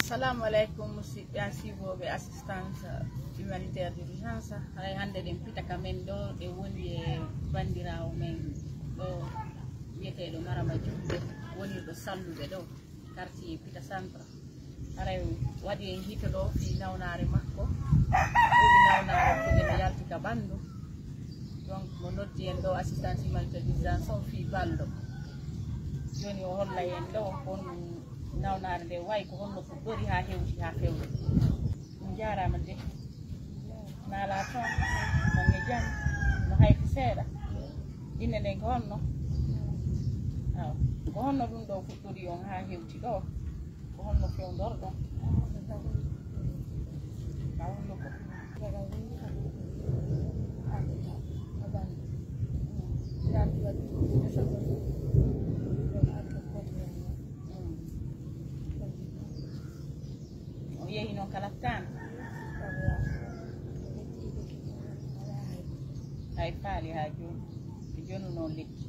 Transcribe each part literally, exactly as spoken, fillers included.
Assalamu aleykum, musidɓe an suivooɓe assistance humanitaire d'urgence. Haray hannde ɗen pita ka men ɗo, ɗe woni e banndiraawo men ɗo wiyeteeɗo Marama Juulde, wonirɗo Salluɓe ɗo, quartier Pita Centre. Haray waɗi en hito ɗo fii nawnaare makko. Woni nawnaare ko ene yalti ka ɓanndu. Donc, mo noddi en ɗo assistance humanitaire d'urgence on fii ballo. Jooni o hollay en ɗo kon nawnaare nde wayi, ko honno fuɗɗori haa hewti haa fewti. On njaaraama de. Naalaa toon, no e jam, no hayti seeɗa. Innde nden ko honno? Awa, ko honno ɗum ɗo fuɗɗori on haa hewti ɗo? Ko honno fewndorɗon? Ka hunduko. O yehi noon kala tan. Hay faali haa jooni. Ɓe jonu noon lekki.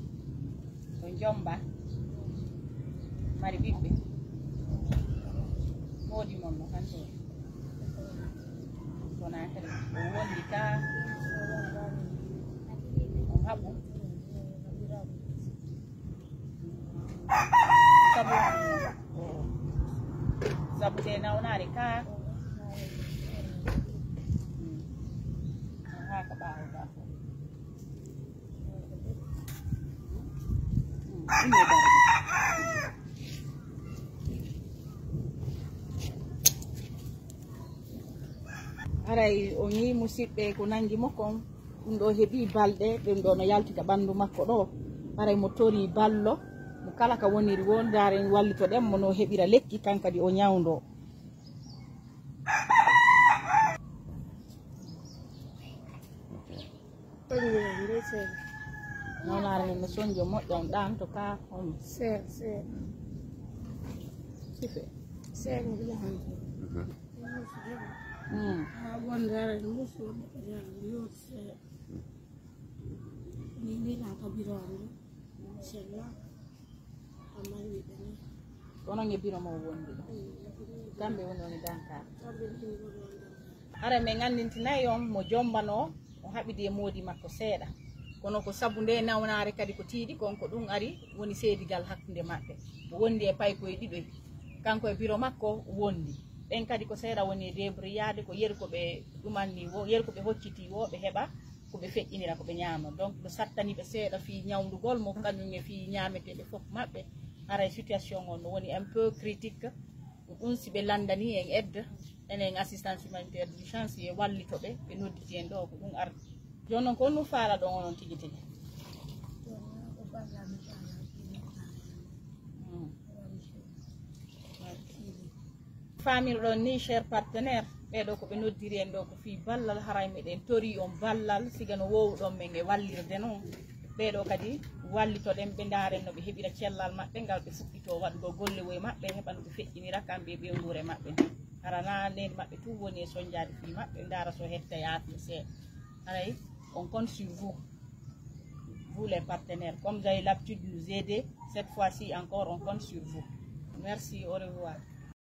Ko Jomba. Mari ɓiɓɓe. Moodi mon no kanto. Kono kadi o wondi ka. On haɓu. Sabu, sabu te nawnaare ka. Haa ka ɓaawo ka. Haray o ñii musiɓɓe ko nangi mo kon. Ɗum ɗo heɓi balɗe, ɗum ɗo no yalti ka ɓanndu makko ɗo. Haray mo tori ballo, mo kala ka woniri wo, ndaaren wallitoɗen mo no heɓira lekki, kan kadi o ñawndo. Nawnaare men no sonjo moƴƴa, on ɗaanto ka on. Seeɗa, seeɗa. Sife. Seeɗa, mbiɗa hanti. Mm. Haa wonde ara e mbuus wonde ko janngo yooti seeɗa. Ni mbiɗa ka biraande. Inchallah. Amman ɓe ni. Kono nge biro mo wondi ɗo. Kamɓe woni on e dankaare. Kamɓe ni woni on e dankaare. Ara men anndintinayi on mo jombano, o haɓidi e moodi makko seeɗa. Kono ko sabu nde nawnaare kadi ko tiiɗi kon, ko ɗum ari woni seedigal hakkunde maɓɓe. O wondi e paykoye ɗiɗoy. Kanko e biro makko wondi. Ɓen kadi ko seeɗa woni e debriyaade, ko yeru ko ɓe ɗumanni wo, yeru ko ɓe hocciti wo, ɓe heɓa ko ɓe feƴƴinira, ko ɓe ñaama. Donc, ɗo sattani ɓe seeɗa fii ñawndugol mo, kañum e fii ñaameteeɓe fof maɓɓe. Haray situation on no woni un peu critique. Ɗum si ɓe lanndani en aide, enen assistance humanitaire d'urgence, e wallito ɓe, ɓe nodditi en ɗo, ko ɗum ardi. Jooni noon, ko honɗum faalaɗon onon tigi tigi? Mm. Faamiroɗon ni, cher partenaire, ɓee ɗo ko ɓe noddiri en ɗo ko fii ballal, haray meɗen tori on ballal, siga no woowuɗon men e wallirde noon. Ɓee ɗo kadi wallitoɗen ɓe, ndaaren no ɓe heɓira cellal maɓɓe, ngal ɓe fuɗɗitoo waɗugol golle woye maɓɓe, heɓa no ɓe feƴƴinira kamɓe e ɓeynguure maɓɓe. Hara na neen maɓɓe tun woni e sonjaade fii maɓɓe, ndaara so hetta yaafi seeɗa. Haray on compte sur vous, vous les partenaires. Comme vous avez l'habitude de nous aider, cette fois-ci encore, on compte sur vous. Merci, au revoir.